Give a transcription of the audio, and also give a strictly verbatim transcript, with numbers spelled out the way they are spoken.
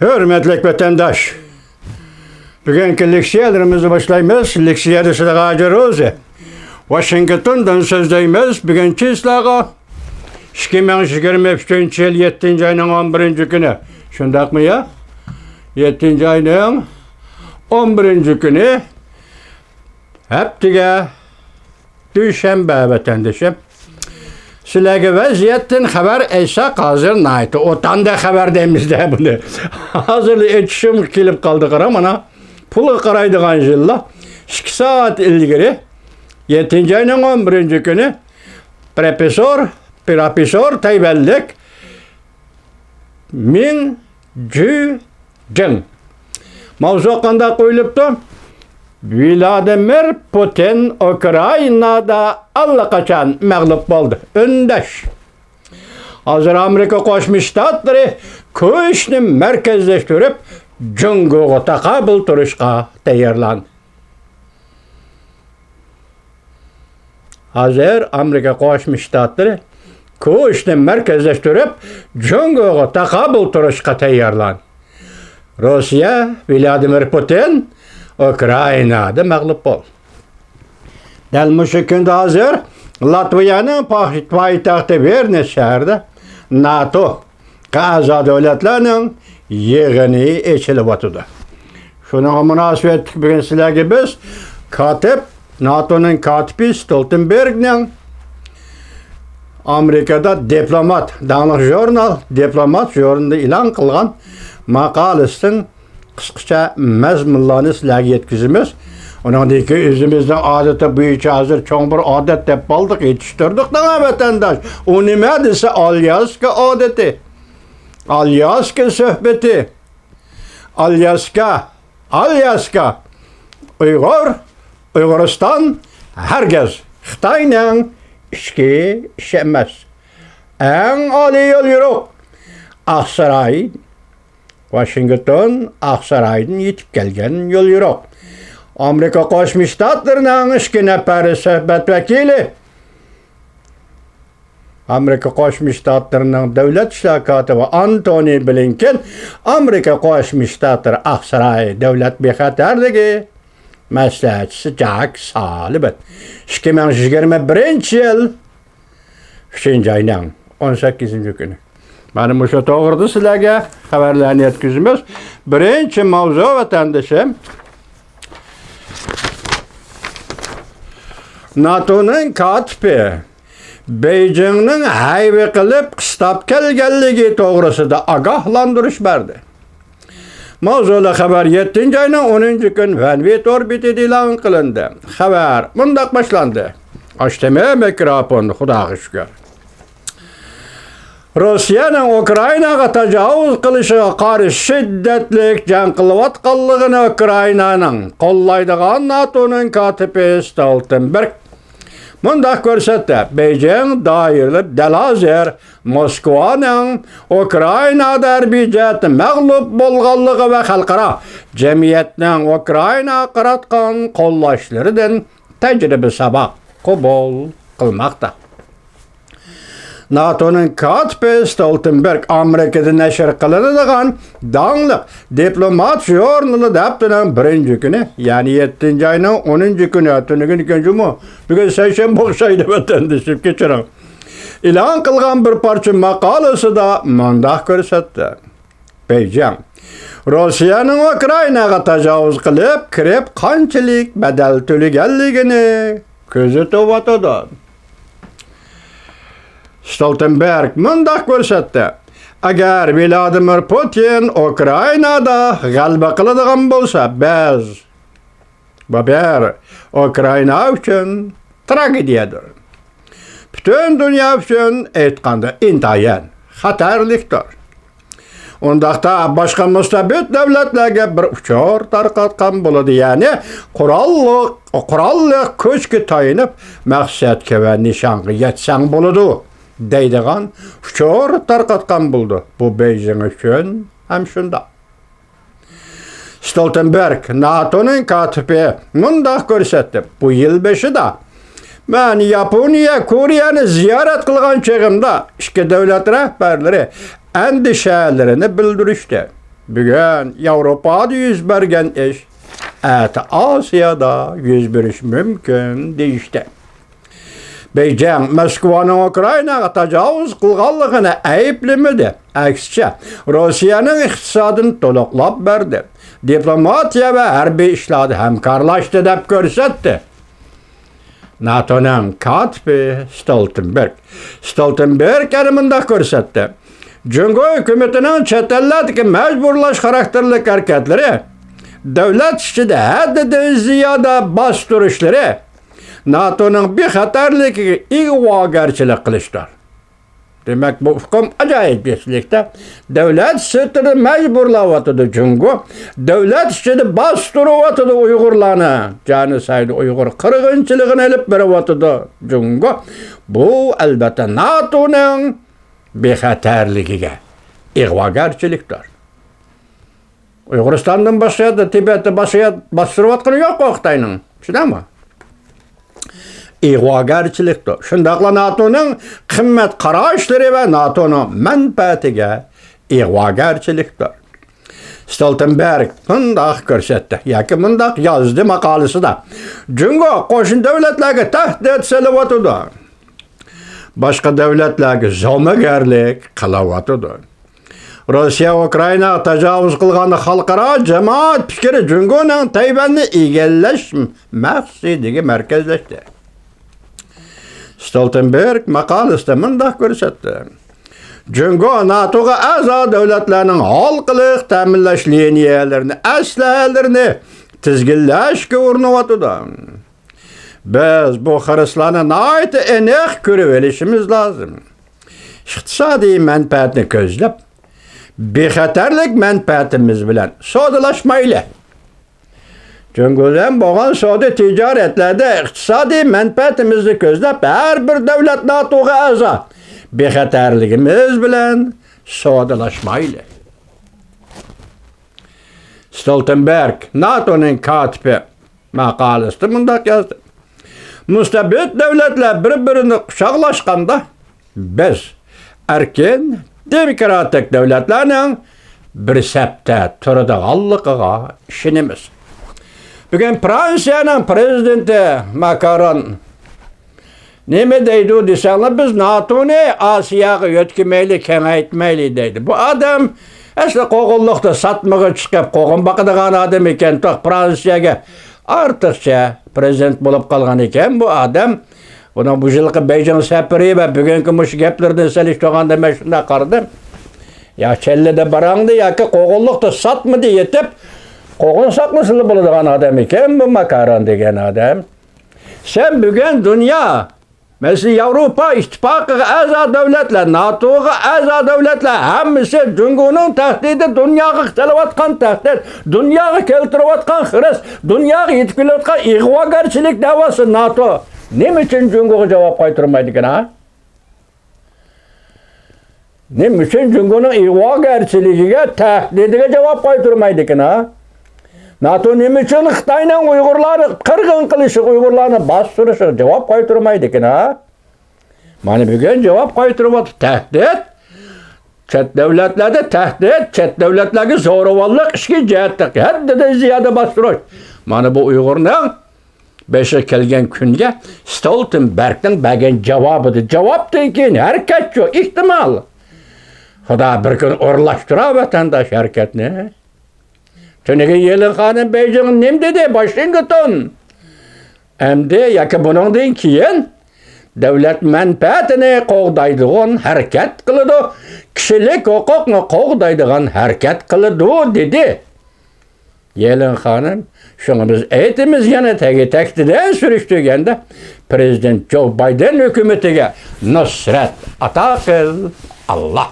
ھۆرمەتلىك ۋەتەنداش، بۈگۈنكى لېكسىيەلىرىمىزنى باشلايمىز. لېكسىيەدە سىلەرگە ھاجى روزى. ۋاشىنگتوندىن سۆزلەيمىز. بۈگۈنچى سىلەرگە ئىككى مىڭ يىگىرمە ئۈچىنچى يىل يەتتىنچى ئاينىڭ ئون بىرىنچى كۈنى. شۇنداقمۇ يا؟ يەتتىنچى ئاينىڭ ئون بىرىنچى كۈنى. ھەپتىگە دۈشەنبە ۋەتەندىشىم. سىلەرگە ۋەزىيەتتىن خەۋەر ئېيتساق، ھازىر ناھايىتى ئوتاندا خەۋەر دەيمىز-دە بۇنى. ھازىر ئېيتىشىم كېلىپ قالدى، قارا، مانا. پۇلغا قارايدىغان يىللار. ئىككى سائەت ئىلگىرى، يەتتىنچى ئاينىڭ ئون بىرىنچى كۈنى، پروفېسسور، پروفېسسور تەيۋەنلىك مىڭ جۈ جىڭ. ماۋزۇ قانداق قويۇلۇپتۇ؟ ۋلادىمىر پۇتىن ئۇكرائىنادا ئاللىقاچان مەغلۇپ بولدى. ئۈندەش. ھازىر ئامېرىكا قوشما شتاتلىرى كۈچنى مەركەزلەشتۈرۈپ، جۇڭگوغا تاقابىل تۇرۇشقا تەييارلاندى. ھازىر ئامېرىكا قوشما شتاتلىرى كۈچنى مەركەزلەشتۈرۈپ، جۇڭگوغا تاقابىل تۇرۇشقا تەييارلان. روسىيە، ۋلادىمىر پۇتىن ئۇكرائىنادا مەغلۇپ بولدى. دەل مۇشۇ كۈندە ھازىر لاتۋىيەنىڭ پاي-، پايتەختى ۋىلنيۇس شەھىرىدە ناتو ئەزا دۆلەتلەرنىڭ يىغىنى ئېچىلىۋاتىدۇ. شۇنىڭغا مۇناسىۋەتلىك بۈگۈن سىلەرگە بىز كاتىپ، ناتونىڭ كاتىپى ستولتېنبېرگنىڭ ئامېرىكىدا دىپلومات، داڭلىق ژۇرنال، دىپلومات ژۇرنىلىدا ئېلان قىلغان ماقالىسىدىن قىسقىچە مەزمۇنلارنى سىلەرگە يەتكۈزىمىز. ئۇنىڭدىن كېيىن ئۆزىمىزنىڭ ئادىتى بويىچە ھازىر چوڭ بىر ئادەت دەپ قالدۇق، يېتىشتۈردۇق دەڭە ۋەتەنداش. ئۇ نېمە دېسە، ئالياسكا ئادىتى. ئالياسكا سۆھبىتى. ئالياسكا، ئالياسكا. ئۇيغۇر، ئۇيغۇرىستان ھەرگىز خىتاينىڭ ئىچكى ئىشى ئەمەس. ئەڭ ئالىي يوليورۇق. ئاقساراي، ۋاشىنگتون، ئاقسارايدىن يېتىپ كەلگەن يوليورۇق. ئامېرىكا قوشما شتاتلىرىنىڭ ئىككى نەپەر سۆھبەت ۋەكىلى، ئامېرىكا قوشما شتاتلىرىنىڭ دۆلەت ئىشلار كاتىپى ئانتونى بلىنكېن ئامېرىكا قوشما شتاتلىرى ئاقساراي دۆلەت بىخەتەرلىكى مەسلىھەتچىسى جاك سالىۋان. ئىككى مىڭ يىگىرمە بىرىنچى يىل ئۈچىنچى ئاينىڭ ئون سەككىزىنچى كۈنى. مانا مۇشۇ توغرىدا سىلەرگە خەۋەرلەرنى يەتكۈزىمىز. بىرىنچى ماۋزۇ، ۋەتەندىشىم، ناتونىڭ كاتىپى بېيجىڭنىڭ ھەيۋە قىلىپ قىستاپ كەلگەنلىكى توغرىسىدا ئاگاھلاندۇرۇش بەردى. ماۋزۇلۇق خەۋەر يەتتىنچى ئاينىڭ ئونىنچى كۈن فەنۋى تور بېتىدە ئېلان قىلىندى. خەۋەر مۇنداق باشلاندى. ئاچتىمۇ مىكروفون، خۇداغا شۈكۈر. روسىيەنىڭ ئۇكرائىناغا تاجاۋۇز قىلىشىغا قارشى شىددەتلىك جەڭ قىلىۋاتقانلىقىنى ئۇكرائىنانىڭ قوللايدىغان ناتونىڭ كاتىپى ستولتېنبېرگ مۇنداق كۆرسەتتى: بېيجىڭ دائىرىلىرى دەل ھازىر موسكۋانىڭ ئۇكرائىنادا ھەربىي جەھەتتە مەغلۇپ بولغانلىقى ۋە خەلقئارا جەمئىيەتنىڭ ئۇكرائىناغا قاراتقان قوللاشلىرىدىن تەجرىبە ساۋاق قوبۇل قىلماقتا. ناتونىڭ كاتىپى ستولتېنبېرگ ئامېرىكىدا نەشر قىلىنىدىغان داڭلىق دىپلومات ژۇرنىلىدا ھەپتىنىڭ بىرىنچى كۈنى، يەنى يەتتىنچى ئاينىڭ ئونىنچى كۈنى، تۈنۈگۈن جۇمۇ، بۈگۈن سەيشەنبە ئوخشايدۇ، ۋەتەندىشىم، كەچۈرۈڭ، ئېلان قىلغان بىر پارچە ماقالىسىدا مۇنداق كۆرسەتتى. بېيجىڭ روسىيەنىڭ ئۇكرائىناغا تاجاۋۇز قىلىپ كىرىپ قانچىلىك بەدەل تۆلىگەنلىكىنى كۆزىتىۋاتىدۇ. ستولتېنبېرگ مۇنداق كۆرسەتتى: ئەگەر ۋلادىمىر پۇتىن ئۇكرائىنادا غەلىبە قىلىدىغان بولسا، بىز بۇ بىر ئۇكرائىنا ئۈچۈن تراگېدىيەدۇر. پۈتۈن دۇنيا ئۈچۈن ئېيتقاندا ئىنتايىن خەتەرلىكتۇر. ئۇنداقتا باشقا مۇستەبىت دۆلەتلەرگە بىر ئۇچۇر تارقاتقان بولىدۇ، يەنى قوراللىق، قوراللىق كۈچكە تايىنىپ مەقسەتكە ۋە نىشانغا يەتسەڭ بولىدۇ دەيدىغان ئۇچۇر تارقاتقان بولىدۇ. بۇ بېيجىڭ ئۈچۈن ھەم شۇنداق. ستولتېنبېرگ، ناتونىڭ كاتىپى مۇنداق كۆرسەتتى: بۇ يىل بېشىدا مەن ياپونىيە، كورېيەنى زىيارەت قىلغان چېغىمدا ئىككى دۆلەت رەھبەرلىرى ئەندىشەلىرىنى بىلدۈرۈشتى. بۈگۈن ياۋروپادا يۈز بەرگەن ئىش ئەتە ئاسىيادا يۈز بېرىشى مۇمكىن دېيىشتى. بېيجىڭ مەسكۇۋانىڭ ئۇكرائىناغا تاجاۋۇز قىلغانلىقىنى ئەيىبلىمىدى. ئەكسىچە، روسىيەنىڭ ئىقتىسادىنى تولۇقلاپ بەردى. دىپلوماتىيە ۋە ھەربىي ئىشلاردا ھەمكارلاشتى دەپ كۆرسەتتى. ناتونىڭ كاتىپى ستولتېنبېرگ. ستولتېنبېرگ يەنە مۇنداق كۆرسەتتى. جۇڭگو ھۆكۈمىتىنىڭ چەت ئەللەردىكى مەجبۇرلاش خاراكتېرلىك ھەرىكەتلىرى، دۆلەت ئىچىدە ھەددىدىن زىيادە باستۇرۇشلىرى ناتونىڭ بىخەتەرلىكىگە ئىگىۋارگەرچىلىك قىلىشتۇر. دېمەك، بۇ ئۇقۇم ئاجايىپ يېتىشلىكتە. دۆلەت سىرتىدا مەجبۇرلاۋاتىدۇ جۇڭگو. دۆلەت ئىچىدە باستۇرۇۋاتىدۇ ئۇيغۇرلارنى. جېنوسايد ئۇيغۇر قىرغىنچىلىقىنى ئېلىپ بېرىۋاتىدۇ جۇڭگو. بۇ، ئەلۋەتتە، ناتونىڭ بىخەتەرلىكىگە ئىغۋاگەرچىلىكتۇر. ئۇيغۇرىستاندىن باشقا يەردە، تىبەتتە باشقا يەر باستۇرۇۋاتقىنى يوققۇ خىتاينىڭ. شۇنداقمۇ؟ ئىغۋاگەرچىلىكتۇر. شۇنداقلا ناتونىڭ قىممەت قاراشلىرى ۋە ناتونىڭ مەنپەئەتىگە ئىغۋاگەرچىلىكتۇر. ستولتېنبېرگ مۇنداق كۆرسەتتى ياكى مۇنداق يازدى ماقالىسىدا، جۇڭگو قوشنا دۆلەتلەرگە تەھدىت سېلىۋاتىدۇ. باشقا دۆلەتلەرگە زومىگەرلىك قىلىۋاتىدۇ. روسىيە ئۇكرائىناغا تاجاۋۇز قىلغاندا خەلقئارا جامائەت پىكرى جۇڭگونىڭ تەيۋەننى ئىگىلەش مەقسىتىگە مەركەزلەشتى. ستولتېنبېرگ ماقالىسىدە مۇنداق كۆرسەتتى. جۇڭگو ناتوغا ئەزا دۆلەتلەرنىڭ ھالقىلىق تەمىنلەش لىنىيەلىرىنى، ئەسلىھەلىرىنى تىزگىنلەشكە ئۇرۇنۇۋاتىدۇ. بىز بۇ خىرىسلارنى ناھايىتى ئېنىق كۆرۈۋېلىشىمىز لازىم. ئىقتىسادىي مەنپەئەتنى كۆزلەپ، بىخەتەرلىك مەنپەئەتىمىز بىلەن سودىلاشمايلى. جۇڭگو بىلەن بولغان سودا تىجارەتلەردە ئىقتىسادىي مەنپەئەتىمىزنى كۆزلەپ، ھەر بىر دۆلەت ناتوغا ئەزا، بىخەتەرلىكىمىز بىلەن سودىلاشمايلى. ستولتېنبېرگ، ناتونىڭ كاتىپى، ماقالىسىدە مۇنداق يازدى: مۇستەبىت دۆلەتلەر بىر-بىرىنى قۇچاقلاشقاندا، بىز ئەركىن، دېموكراتىك دۆلەتلەرنىڭ بىر سەپتە تۇرىدىغانلىقىغا ئىشىنىمىز. بۈگۈن فرانسىيەنىڭ پىرېزىدېنتى ماكرون نېمە دەيدۇ دېسەڭلار، بىز ناتونى ئاسىياغا يۆتكىمەيلى، كېڭەيتمەيلى دەيدۇ. بۇ ئادەم ئەسلى قوغۇنلۇقتا ساتمىغا چىقىپ، قوغۇن باقىدىغان ئادەم ئىكەن. توق، فرانسىيەگە ئارتۇقچە پىرېزىدېنت بولۇپ قالغان ئىكەن بۇ ئادەم. بۇنىڭ بۇ يىلقى بېيجىڭ سەپىرى ۋە بۈگۈنكى مۇشۇ گەپلىرىدىن سېلىشتۇرغاندا مەن شۇنداق قارىدىم. يا چەللىدە باراڭدا ياكى قوغۇنلۇقتا ساتمىدا يېتىپ، قوغۇن ساقلىسىلا بولىدىغان ئادەم ئىكەن بۇ ماكرون دېگەن ئادەم. سەن بۈگۈن دۇنيا، مەسىلەن، ياۋروپا ئىتتىپاقىغا ئەزا دۆلەتلەر، ناتوغا ئەزا دۆلەتلەر ھەممىسى جۇڭگونىڭ تەھدىتى، دۇنياغا سېلىۋاتقان تەھدىت، دۇنياغا كەلتۈرۈۋاتقان خىرىس، دۇنياغا يېتىپ كېلىۋاتقان ئىغۋاگەرچىلىك دەۋاسى ناتو نېمە ئۈچۈن جۇڭگوغا جاۋاب قايتۇرمايدىكىن، ھە؟ نېمە ئۈچۈن جۇڭگونىڭ ئىغۋاگەرچىلىكىگە، تەھدىتىگە جاۋاب قايتۇرمايدىكىن، ھە؟ ناتو نېمە ئۈچۈن خىتاينىڭ ئۇيغۇرلارنى قىرغىن قىلىشىغا، ئۇيغۇرلارنى باستۇرۇشىغا جاۋاب قايتۇرمايدىكىن، ھە؟ مانا بۈگۈن جاۋاب قايتۇرۇۋاتىدۇ. تەھدىت، چەت دۆلەتلەردە تەھدىت، چەت دۆلەتلەرگە زورىۋاللىق، ئىچكى جەھەتتە ھەددىدىن زىيادە باستۇرۇش. مانا بۇ ئۇيغۇرنىڭ بېشىغا كەلگەن كۈنگە ستولتېنبېرگنىڭ بەرگەن جاۋابىدۇر. جاۋابتىن كېيىن ھەرىكەتچۇ، ئېھتىمال. خۇدا بىر كۈن ئورۇنلاشتۇرار ۋەتەنداش ھەرىكەتنى. تۈنۈگۈن يېلىن خانىم بېيجىڭ نېمە دېدى؟ ۋاشىنگتون ئەمدى ياكى بۇنىڭدىن كېيىن دۆلەت مەنپەئەتىنى قوغدايدىغان ھەرىكەت قىلىدۇ، كىشىلىك ھوقۇقنى قوغدايدىغان ھەرىكەت قىلىدۇ، دېدى. يېلىن خانىم، شۇڭا بىز ئېيتىمىز يەنە تەگى تەكتىدىن سۈرۈشتۈرگەندە، پىرېزىدېنت جو بايدېن ھۆكۈمىتىگە نۇسرەت ئاتا قىل، ئاللا.